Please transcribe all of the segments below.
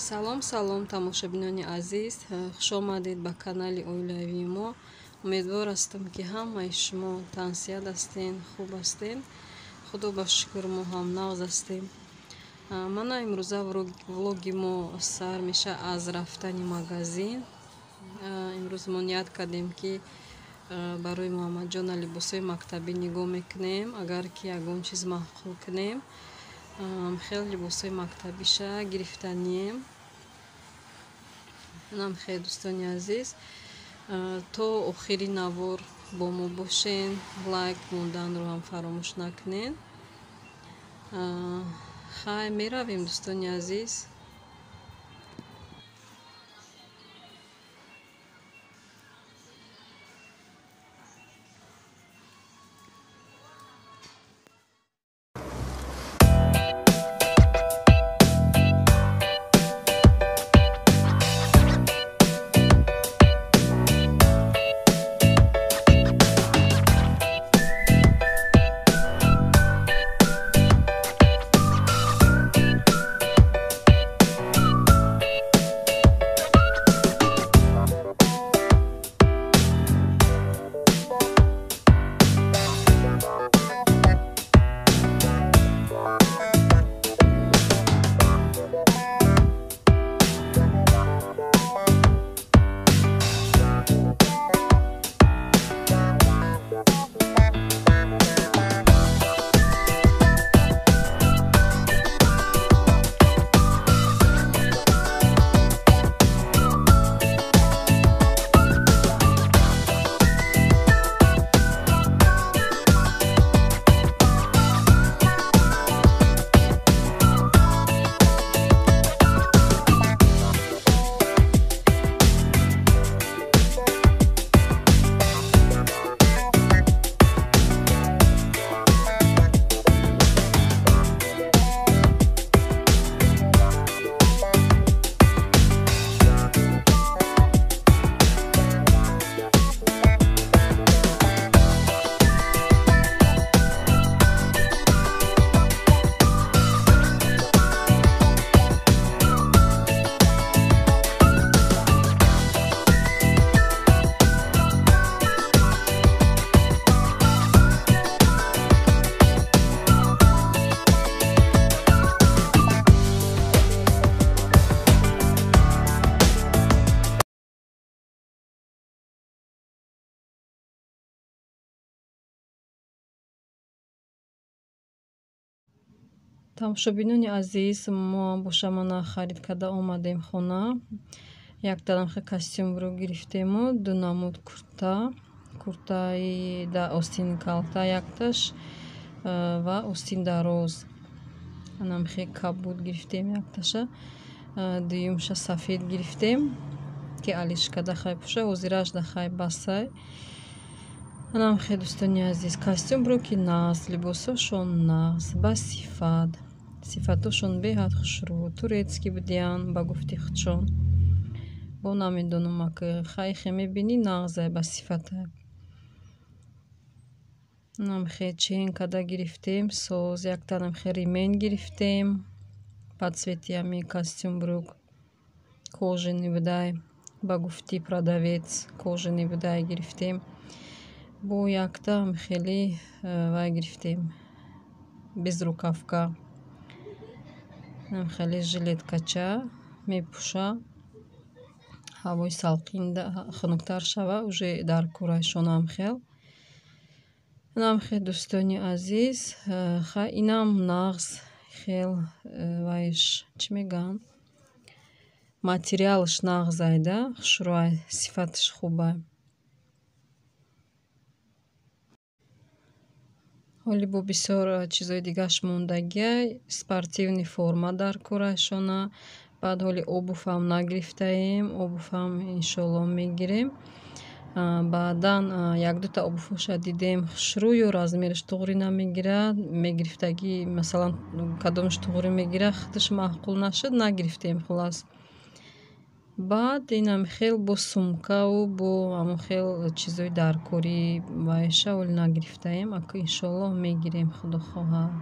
Салом, салом, тамошобинони азиз, хуш омадед ба канали оилавии мо. Умедвор ҳастам, ки ҳамаи шумо тансиҳат ҳастен, хуб ҳастен. Худо ба шукр, мо ҳам нағз ҳастем. Мана имрӯза влоги мо сар меша аз рафтани магазин. Имрӯз мо ният кардем, ки барои Муҳаммадҷона либосҳои мактабӣ нигоҳ мекунем, агар ки ягон чиз маъқул кунем, хел либосҳои мактабиша гирифтанием. Инам хел, дӯстони азиз, то охири навор бо мо бошен, лайк монданро ҳам фаромӯш накунед. Хай, меравем, дӯстони азиз. Тамошобинони азиз, мо боша мана харид карда омадем хона. Яктарамхе костюмро гирифтему, ду намуд курта, куртаи да остини калта якташ ва остин дароз. Анамхе кабуд гирифтем якташа, дуюмша сафед гирифтем, ки алишка да хай пуша, ҳозираш да хай басай. Анамхе, дӯстони азиз, костюмро ки нағз, либосошон нағз, ба сифат, сифатошон беҳад хушрӯ, турецкий будиян ба гуфти худшон. Бо намедонам, аки хайхе мебинӣ, нағзай, ба сифатай. Анамхе чен када гирифтем, соз яктанамхе ремень гирифтем, по цвети ами костюм брюк кожаный будай, ба гуфти продавец кожаный будай гирифтем. Бо якта хеле вай гирифтем, безрукавка, хеле жилеткача мепӯша, ҳавои салқин хунуктар шава, уже дар кӯрайшонам хел. Инам хел, дӯстони азиз, хай инам нағз хел, вайш чӣ мегӯянд, материалаш нағзайда, хушрӯай, сифаташ хубай. Ҳоли бо бисёр чизои дигаш мондагиай, спортивный форма дар кӯрайшона. Баъд ҳоли обувам нагирифтаем, обувам иншоалло мегирем. Баъдан якдута обувоша дидем, хушрӯю размераш туғрӣ намегирад, мегирифтагӣ масалан кадомаш туғрӣ мегирад, худаш маъқул нашуд, нагирифтем хулас. Баъд инам хел бо сумкаву бо ҳамон хел чизои даркорӣ вайша ҳоли нагирифтаем, аку иншоаллоҳ мегирем, худо хоҳад.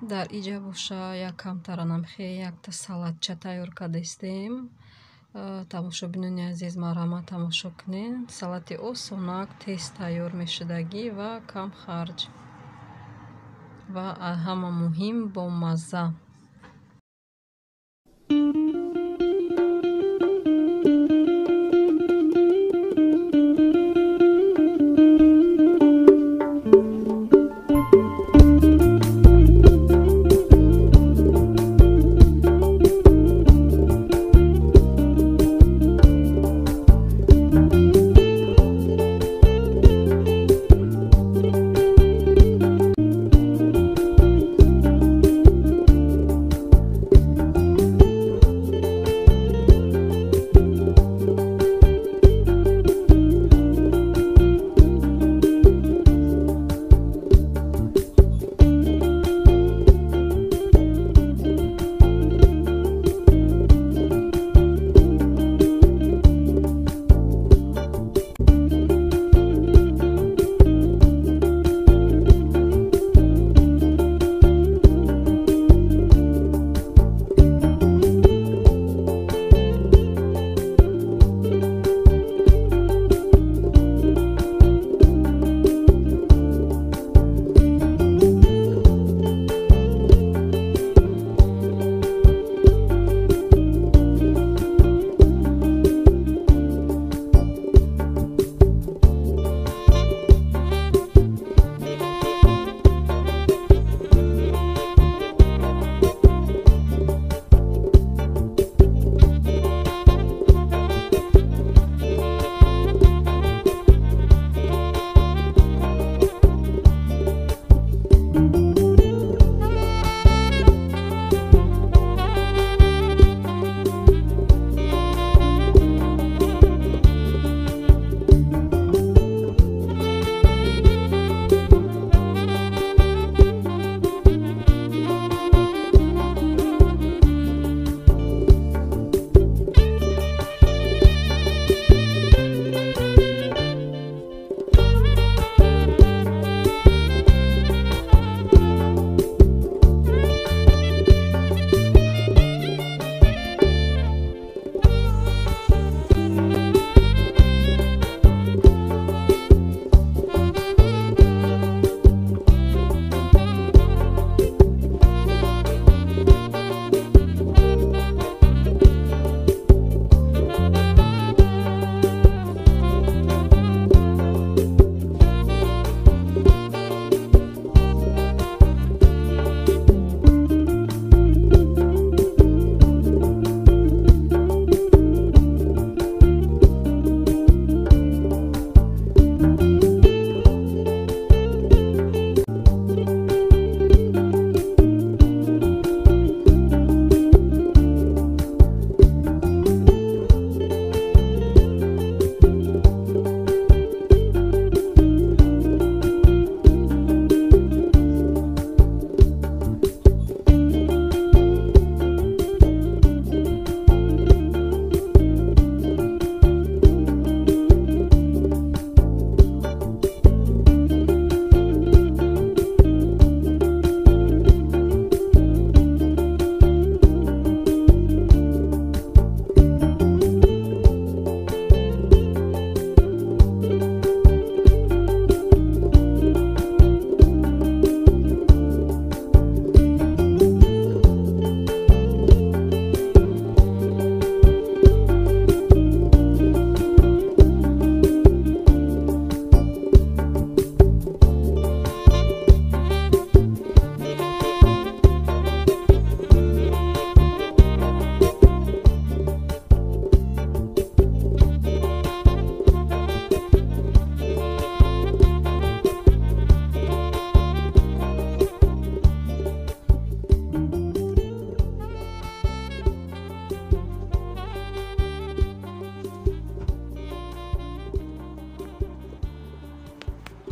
Дар иҷа боша як камтаранамхе якта салатча тайёр кардастем. Тамошобинони азиз, марҳамат, тамошо кунед. Салати осонак, тез тайёр мешудагӣ ва кам харҷ ва ҳама муҳим бомазза.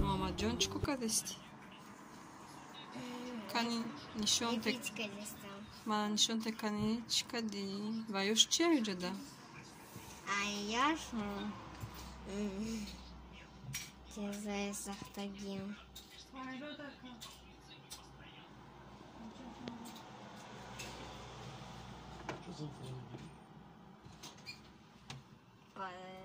Муҳаммадҷон, чӣ кор кардасти? Кани нишон те, мана нишон те, кани чӣ кардӣ? Ва ёш чия юҷада? Аяш чизае сахтагим. Кол.